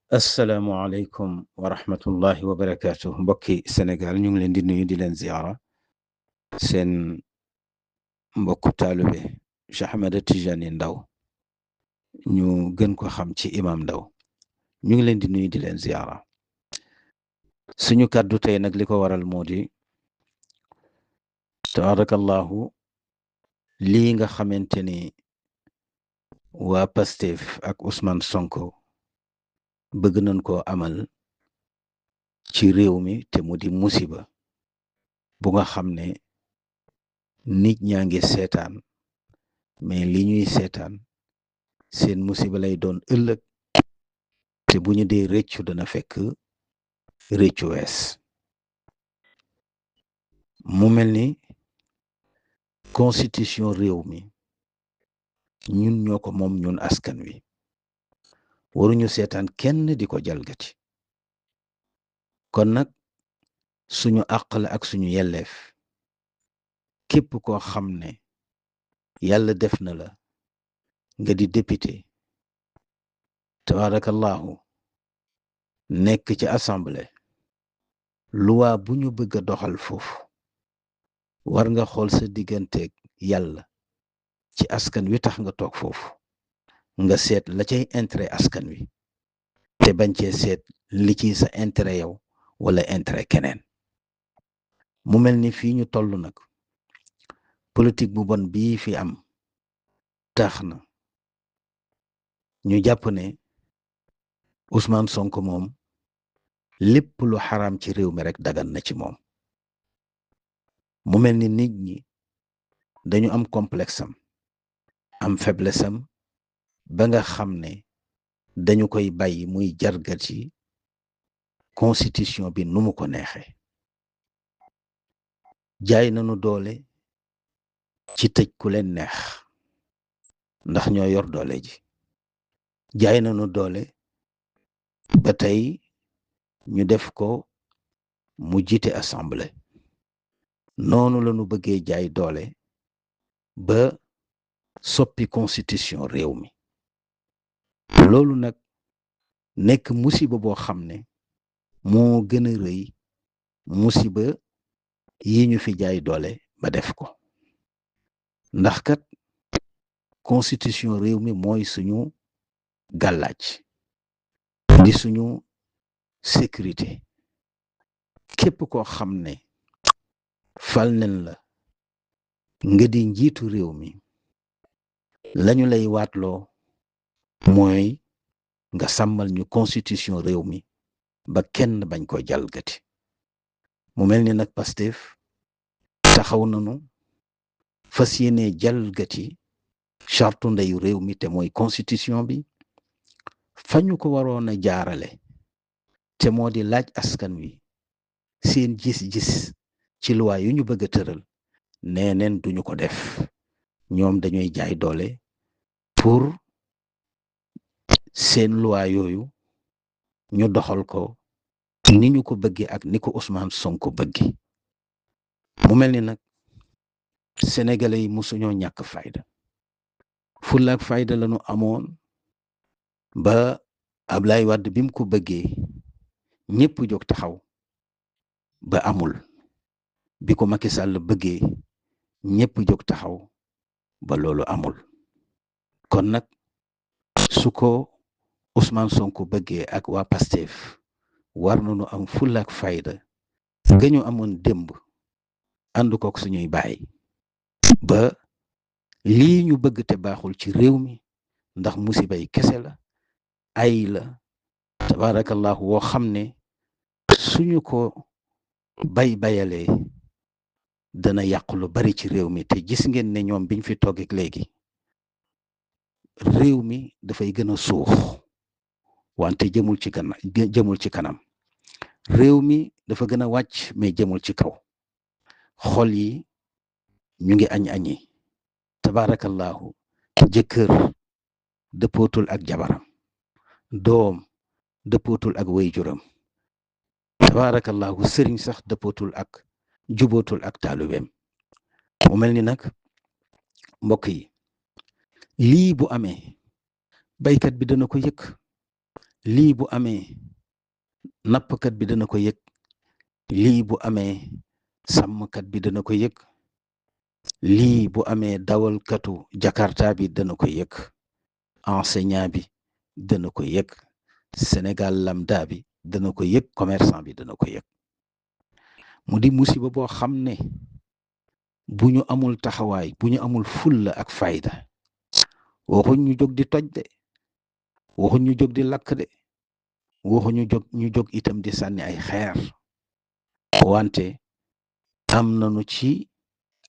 asalaamualeykum wa rahmatullahi wa barakaatu mbokki Sénégal ñu ngi leen di nuyu di leen ziara seen mbokku taalube Cheikh Ahmed Tijani Ndaw ñu gën ko xam ci imam Ndaw ñu ngi leen di nuyu di leen ziara suñu kàddu tey nag li ko waral moo di tabaarakallahu lii nga xamante ni waa Pastef ak Ousmane Sonko bëgg nañ koo amal ci réew mi te mu di musiba bu nga xam ne nit ñaa ngi seetaan mais li ñuy seetaan seen musiba lay doon ëllëg te bu ñu dee rëccu dana fekk rëccu wees mu mel ni constitution réew mi ñun ñoo ko moom ñun askan wi waruñu seetaan kenn di ko jalgati kon nag suñu àq la ak suñu yelleef képp koo xam ne yàlla def na la nga di député tabarakallahu nekk ci assemblée loi bu ñu bëgg a doxal foofu war nga xool sa digganteeg yàlla ci askan wi tax nga toog foofu nga seet la cay intérêt askan wi te bañ cee seet li ci sa intérêt yow wala intérêt keneen mu mel ni fii ñu toll nag politique bu bon bii fi am tax na ñu jàpp ne Ousmane Sonko moom lépp lu xaraam ci réew mi rek dagan na ci moom mu mel ni nit ñi dañu am complexe am faiblesse am ba nga xam ne dañu koy bàyyi muy jargati constitution bi nu mu ko neexee jaay nañu doole ci tëj ku leen neex ndax ñoo yor doole ji jaay nañu doole ba tey ñu def ko mu jiite assemblée noonu lañu bëggee jaay doole ba soppi constitution réew mi loolu nag nekk musiba boo xam ne moo gën a rëy musiba yi ñu fi jaay doole ba def ko ndax kat constitution réew mi mooy suñu gàllaaj di suñu sécurité képp koo xam ne fal nañ la nga di njiitu réew mi lañu lay waatloo mooy nga sàmmal ñu constitution réew mi ba kenn bañ ko jalgati mu mel ni nag Pastef taxaw nañu fas yéene jalgati chartu ndeyu réew mi te mooy constitution bi fa ñu ko waroon a jaarale te moo di laaj askan wi seen gis-gis ci loi yu ñu bëgg a tëral nee neen duñu ko def ñoom dañuy jaay doole pour seen loi yooyu ñu doxal ko ni ñu ko bëggee ak ni ko Ousmane Sonko bëggee mu mel ni nag sénégalais yi musuñoo ñàkk fayda fulla ak fayda lañu amoon ba Ablaye Wade bi mu ko bëggee ñëpp jóg taxaw ba amul bi ko Macky Sall bëggee ñëpp jóg taxaw ba loolu amul kon nag su ko Ousmane Sonko bëggee ak waa Pastef war nañu am fulla ak fayda ga ñu amoon démb ànd kook suñuy baay ba lii ñu bëgg te baaxul ci réew mi ndax musibay kese la ay la tabaarakallahu woo xam ne suñu ko bayalee dana yàq lu bari ci réew mi te gis ngeen ne ñoom biñ fi toog ak léegi réew mi dafay gën a suux wante jëmul ci kanam réew mi dafa gën a wàcc mais jëmul ci kaw xol yi ñu ngi añi tabaarakallahu jëkkër dëppootul ak jabaram doom dëppootul ak wayjuram tabaarakallahu sëriñ sax dëppootul ak jubootul ak taalubeem mu mel ni nag mbokk yi lii bu amee baykat bi dana ko yëg lii bu amee nappkat bi dana ko yëg, lii bu amee sàmmkat bi dana ko yëg, lii bu amee dawalkatu jakarta bi dana ko yëg, enseignant bi dana ko yëg, Sénégal lambda bi dana ko yëg, commerçant bi dana ko yëg. mu di musiba boo xam ne bu ñu amul taxawaay, bu ñu amul fulla ak fayda, waxuñ ñu jóg di toj de, waxuñ ñu jóg di lakk de, waxuñu ñu jóg itam di sànni ay xeer, wante am nañu ci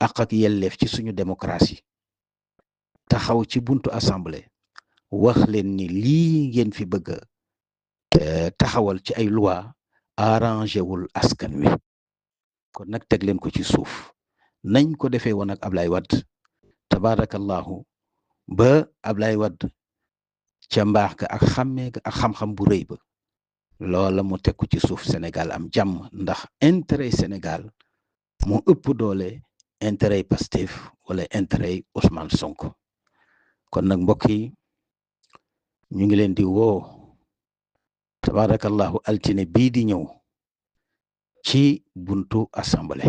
àq ak yelleef ci suñu démocratie taxaw ci buntu assemblée wax leen ni lii ngeen fi bëgg taxawal ci ay loi arrangé wul askan wi, kon nag teg leen ko ci suuf. nañ ko defee woon ak Ablaye Wade tabaarakallahu, ba Ablaye Wade ca mbaax ga ak xàmmee ga ak xam-xam bu rëy ba, loola mu teg ko ci suuf, Sénégal am jàmm, ndax intérêt Sénégal moo ëpp doole intérêt Pastef wala intérêt Ousmane Sonko. kon nag mbokk yi ñu ngi leen di woo tabaarakallahu altine bii di ñëw ci buntu assemblée,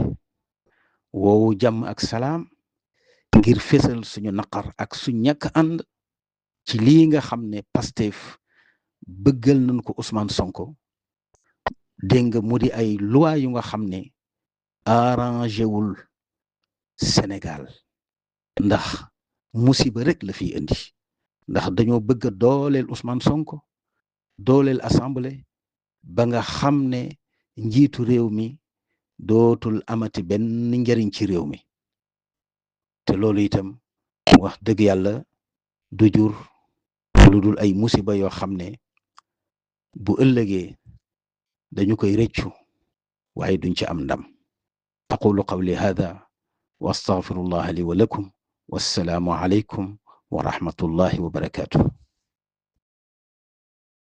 woowu jàmm ak salaam ngir fésal suñu naqar ak suñ ñàkk ànd ci lii nga xam ne Pastef bëggal nañ ko Ousmane Sonko, dégg nga mu di ay loi yu nga xam ne arrangé wul Sénégal, ndax musiba rek la fiy indi, ndax dañoo bëgg a dooleel Ousmane Sonko, dooleel assemblée ba nga xam ne njiitu réew mi dootul amati benn njariñ ci réew mi, te loolu itam wax dëgg yàlla du jur lu dul ay musiba yoo xam ne bu ëllëgee dañu koy rëccu waaye duñ ci am ndam. aqulu qawli hada wa astaghfirullah li wa lakum, wassalaamu alaykum wa rahmatullahi wa barakatuh.